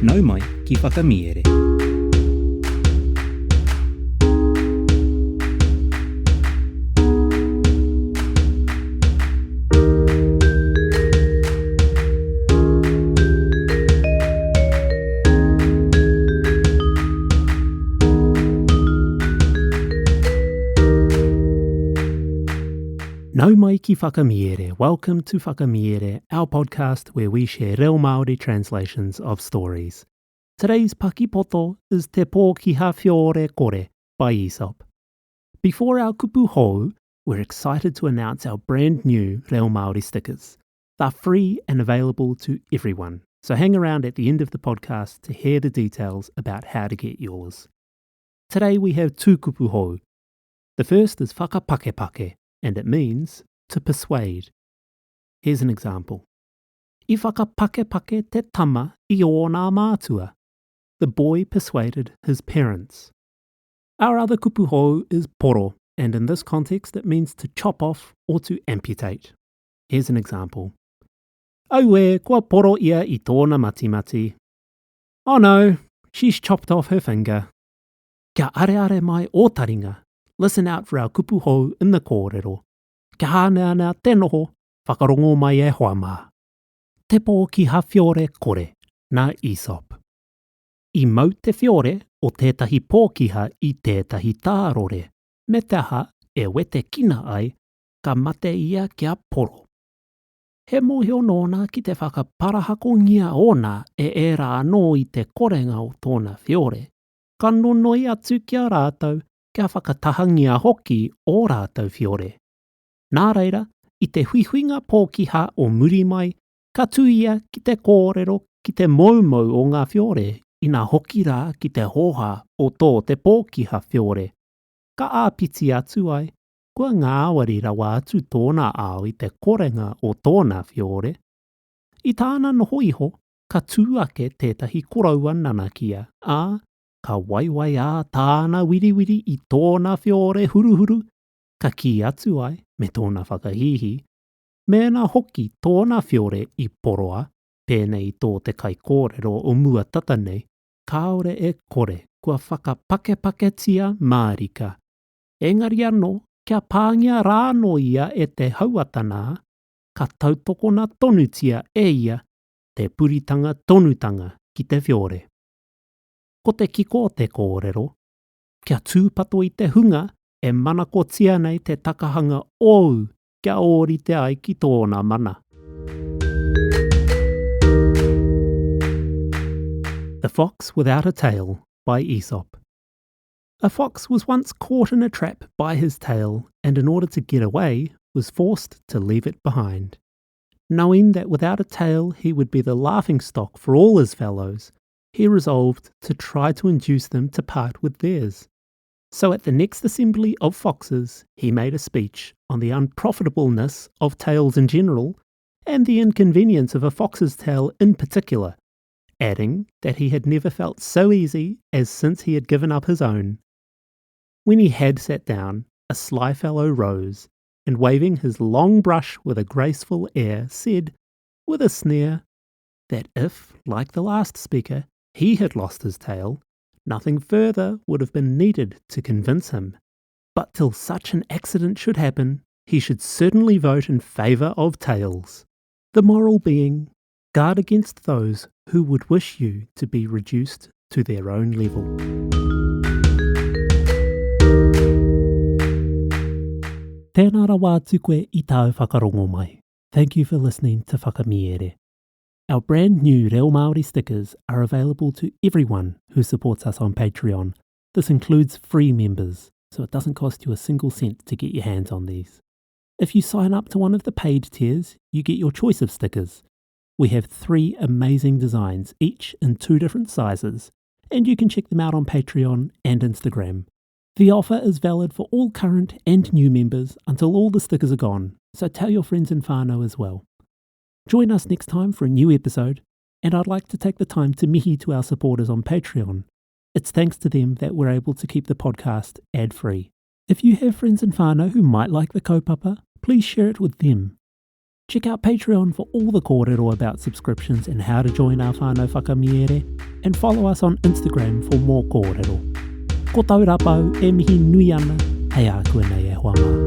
Nau mai ki Whakamiere. Nau mai ki Whakamiere. Welcome to Whakamiere, our podcast where we share reo Māori translations of stories. Today's pakipoto is Te Pōkiha Whiore Kore by Aesop. Before our kupu hou, we're excited to announce our brand new Reo Māori stickers. They're free and available to everyone, so hang around at the end of the podcast to hear the details about how to get yours. Today we have two kupu hou. The first is whakapakepake, and it means to persuade. Here's an example. I whakapakepake te tama i ōna mātua. The boy persuaded his parents. Our other kupu hou is poro, and in this context it means to chop off or to amputate. Here's an example. Aue, kua poro ia i tōna matimati. Oh no, she's chopped off her finger. Kia areare mai ō taringa, listen out for our kupu hou in the kōrero. Kia hāneanea te noho, whakarongo mai e hoa mā. Te pō ki ha whiore kore, nā Aesop. I mau te whiore o tētahi pōkiha i tētahi tārore, me te aha e wetekina ai, ka mate ia kia poro. He mōhio nōna ki te whakaparahakongia ōna e ērā anō i te korenga o tōna whiore, ka nonoi atu ki a rātou kia whakatahangia hoki ō rātou whiore. Nā reira, i te huihuinga pōkiha o muri mai, ka tū ia ki te kōrero ki te moumou o ngā whiore ina hoki rā ki te hōhā o tō te pōkiha whiore. Ka āpiti atu ai, Kua ngāwari rawa atu tōna ao i te korenga o tōna whiore. I tāna noho iho, ka tū ake tētahi koroua nanakia, ā, ka waiwaiā tāna wiriwiri i tōna whiore huruhuru, ka kī atu ai, me tōna whakahīhī, mēnā hoki tōna whiore i poroa, pēnei i tō te kaikōrero o mua tata nei, kāore e kore kua whakapakepaketia mārika. Engari anō, kia pāngia rā anō ia e te hauata nā, ka tautokona tonutia e ia te puritanga tonutanga ki te whiore. Ko te kiko o te kōrero, kia tūpato i te hunga e manakotia nei te takahanga ōu kia ōrite ai ki tōna mana. The Fox Without a Tail by Aesop. A fox was once caught in a trap by his tail and in order to get away was forced to leave it behind. Knowing that without a tail he would be the laughing stock for all his fellows, he resolved to try to induce them to part with theirs. So at the next assembly of foxes, he made a speech on the unprofitableness of tails in general and the inconvenience of a fox's tail in particular, adding that he had never felt so easy as since he had given up his own. When he had sat down, a sly fellow rose, and waving his long brush with a graceful air, said, with a sneer, that if, like the last speaker, he had lost his tail, nothing further would have been needed to convince him. But till such an accident should happen, he should certainly vote in favour of tails. The moral being, guard against those who would wish you to be reduced to their own level. Tēnā rawa atu koe i tāu whakarongo mai. Thank you for listening to Whakamiere. Our brand new Reo Māori stickers are available to everyone who supports us on Patreon. This includes free members, so it doesn't cost you a single cent to get your hands on these. If you sign up to one of the paid tiers, you get your choice of stickers. We have three amazing designs, each in two different sizes, and you can check them out on Patreon and Instagram. The offer is valid for all current and new members until all the stickers are gone, so tell your friends and whānau as well. Join us next time for a new episode, and I'd like to take the time to mihi to our supporters on Patreon. It's thanks to them that we're able to keep the podcast ad free. If you have friends and whānau who might like the kaupapa, please share it with them. Check out Patreon for all the kōrero about subscriptions and how to join our whānau whakamiere. and follow us on Instagram for more kōrero. Ko Taurapa au e mihi nui ana, hei ākuanei e hoa mā.